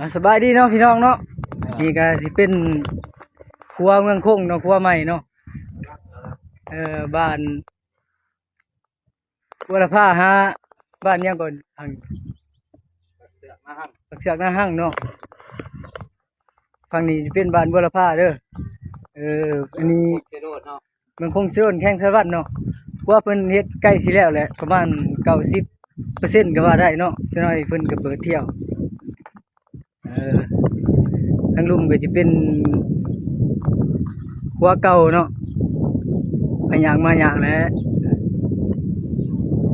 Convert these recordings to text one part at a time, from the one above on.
ອ່າ ສະບາຍດີເນາະພີ່ນ້ອງເນາະ ອ່າ ນີ້ກໍຊິເປັນຄົວເມືອງຄົງເນາະ ຄົວໃໝ່ເນາະ ເອີ ບ້ານບົວລະພາຫາ ບ້ານຫຍັງກ່ອນ ປາກເຊືອກນາຮັງ ປາກເຊືອກນາຮັງເນາະ. ຝັ່ງນີ້ຈະເປັນບ້ານບົວລະພາເດີ ເອີ ອັນນີ້ເມືອງຄົງເຊໂດນເນາະ ເມືອງຄົງເຊໂດນ ແຂວງສາລະວັນເນາະ. ເພາະວ່າເພິ່ນເຮັດໃກ້ຊິແລ້ວແຫຼະ ປະມານເກົ້າສິບເປີເຊັນກໍວ່າໄດ້ເນາະ ຈັກໜ້ອຍເພິ່ນກໍເປີດທ່ຽວ. ເອີ ທາງລຸ່ມກໍຈະເປັນຄົວເກົ່າເນາະ ໄປຍາກມາຍາກແຫຼະ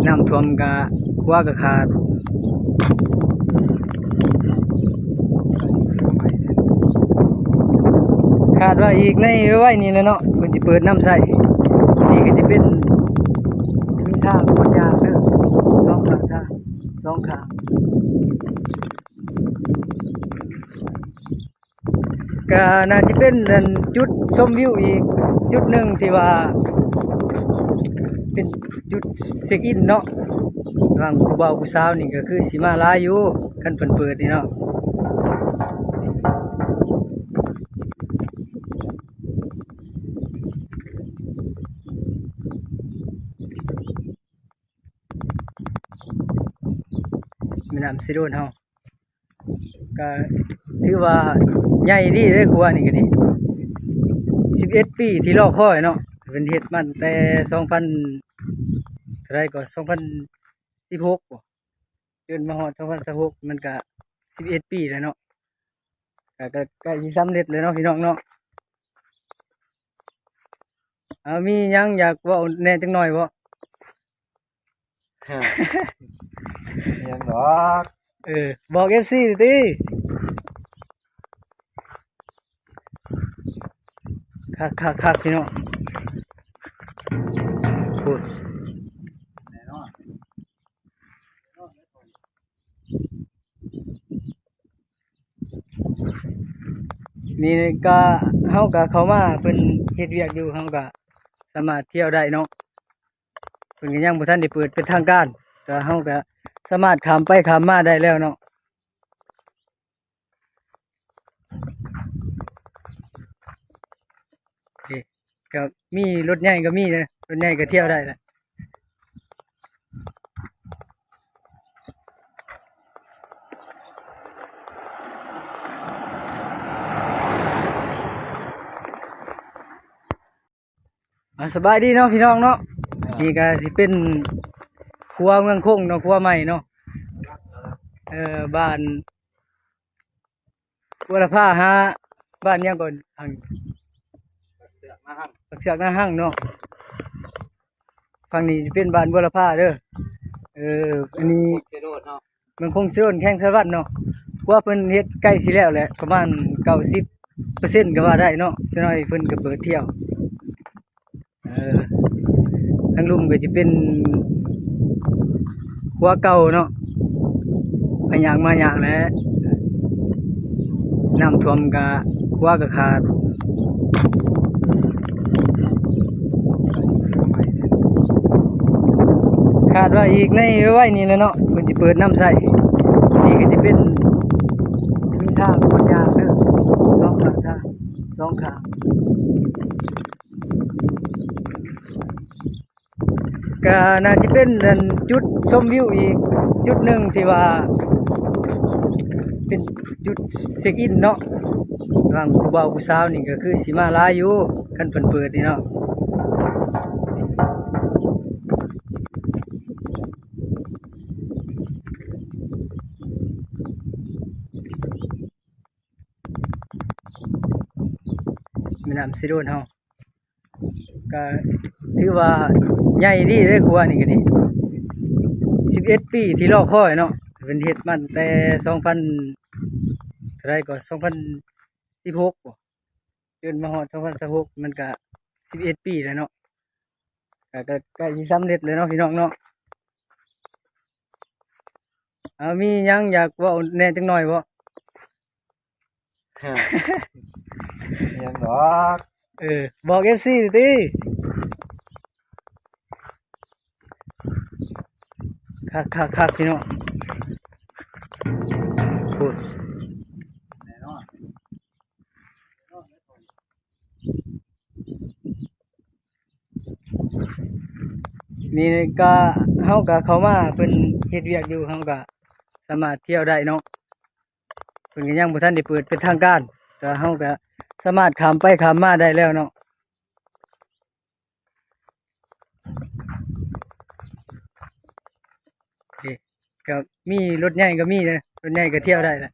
ນ້ຳຖ້ວມກະ ຄົວກະຂາດ ຄາດວ່າອີກໃນໄວໆນີ້ແຫຼະເນາະ ເພິ່ນຊິເປີດນ້ຳໃຊ້. ນີ້ກໍຈະເປັນ ຈະມີທາງຄົນຍ່າງເດີ ສອງຂ້າງທາງ ສອງຂ້າງ ກະໜ້າຈະເປັນອັນຈຸດຊົມວິວອີກຈຸດໜຶ່ງທີ່ວ່າເປັນຈຸດເຊັກອິນເນາະ ລະຫວ່າງຜູ້ບ່າວຜູ້ສາວນີ້ກໍຄືຊິມາຫຼາຍຢູ່ ຄັນເພິ່ນເປີດນີ້ເນາະ. ແມ່ນ້ຳເຊໂດນເຮົາ ກໍຖືວ່າໃຫຍ່ດີເດ້ ຂົວນີ້ກໍດີ ສິບເອັດປີທີ່ລໍຄອຍເນາະ ເພິ່ນເຮັດມາຕັ້ງແຕ່ສອງພັນ ເທົ່າໃດກໍ ສອງພັນສິບຫົກບໍ ຈົນມາຮອດສອງພັນຊາວຫົກ ມັນກະສິບເອັດປີແລ້ວເນາະ ກະ ກະໃກ້ຊິສຳເລັດແລ້ວເນາະ ພີ່ນ້ອງເນາະ. ເອົາ ມີຫຍັງຢາກເວົ້າແດ່ຈັກໜ້ອຍບໍ່? ຫຍັງດອກ ເອີ ບອກເອັຟຊີຕິ. ຄັກໆໆ ພີ່ນ້ອງ ໂອ້ຍ ນີ້ກະ ເຮົາກະເຂົ້າມາ ເພິ່ນເຮັດວຽກຢູ່ ເຮົາກະສາມາດທ່ຽວໄດ້ເນາະ ເພິ່ນກະຍັງບໍ່ທັນໄດ້ເປີດເປັນທາງການ ກະເຮົາກະສາມາດຂ້າມໄປຂ້າມມາໄດ້ແລ້ວເນາະ. ເອີ ກໍມີລົດໃຫຍ່ກໍມີເດ້ ລົດໃຫຍ່ກໍທ່ຽວໄດ້ແຫຼະ. ອ່າ ສະບາຍດີເນາະພີ່ນ້ອງເນາະ ອ່າ ນີ້ກໍຊິເປັນຄົວເມືອງຄົງເນາະ ຄົວໃໝ່ເນາະ ເອີ ບ້ານບົວລະພາຫາ ບ້ານຫຍັງກ່ອນ ປາກເຊືອກນາຮັງ ປາກເຊືອກນາຮັງເນາະ. ຝັ່ງນີ້ຈະເປັນບ້ານບົວລະພາເດີ ເອີ ອັນນີ້ເມືອງຄົງເຊໂດນເນາະ ເມືອງຄົງເຊໂດນ ແຂວງສາລະວັນເນາະ. ເພາະວ່າເພິ່ນເຮັດໃກ້ຊິແລ້ວແຫຼະ ປະມານເກົ້າສິບເປີເຊັນກໍວ່າໄດ້ເນາະ ຈັກໜ້ອຍເພິ່ນກໍເປີດທ່ຽວ. ເອີ ທາງລຸ່ມກໍຈະເປັນຄົວເກົ່າເນາະ ໄປຍາກມາຍາກແຫຼະ ນ້ຳຖ້ວມກະ ຄົວກະຂາດ ຄາດວ່າອີກໃນໄວໆນີ້ແຫຼະເນາະ ເພິ່ນຊິເປີດນ້ຳໃຊ້. ນີ້ກໍຈະເປັນ ຈະມີທາງຄົນຍ່າງເດີ ສອງຂ້າງທາງ ສອງຂ້າງ ກໍໜ້າຈະເປັນອັນຈຸດຊົມວິວອີກຈຸດໜຶ່ງທີ່ວ່າເປັນຈຸດເຊັກອິນເນາະ ລະຫວ່າງຜູ້ບ່າວຜູ້ສາວນີ້ກໍຄືຊິມາຫຼາຍຢູ່ ຄັນເພິ່ນເປີດນີ້ເນາະ. ແມ່ນ້ຳເຊໂດນເຮົາ ກໍຖືວ່າໃຫຍ່ດີເດ້ ຂົວນີ້ກໍດີ ສິບເອັດປີທີ່ລໍຄອຍເນາະ ເພິ່ນເຮັດມາຕັ້ງແຕ່ສອງພັນ ເທົ່າໃດກໍ ສອງພັນສິບຫົກບໍ ຈົນມາຮອດສອງພັນຊາວຫົກ ມັນກໍສິບເອັດປີແລ້ວເນາະ ກໍ ກໍໃກ້ຊິສຳເລັດແລ້ວເນາະ ພີ່ນ້ອງເນາະ. ເອົາ ມີຫຍັງຢາກເວົ້າແດ່ຈັກໜ້ອຍບໍ່? ຫຍັງດອກ ເອີ ບອກເອັຟຊີຕິ. ຄັກໆໆ ພີ່ນ້ອງ ໂອ້ຍ. ນີ້ກໍ ເຮົາກໍເຂົ້າມາ ເພິ່ນເຮັດວຽກຢູ່ ເຮົາກໍສາມາດທ່ຽວໄດ້ເນາະ. ເພິ່ນກໍຍັງບໍ່ທັນໄດ້ເປີດເປັນທາງການ ແຕ່ເຮົາກໍສາມາດຂ້າມໄປຂ້າມມາໄດ້ແລ້ວເນາະ. ໂອເຄ ກໍມີລົດໃຫຍ່ກໍມີເດ້ ລົດໃຫຍ່ກໍທ່ຽວໄດ້ແຫຼະ.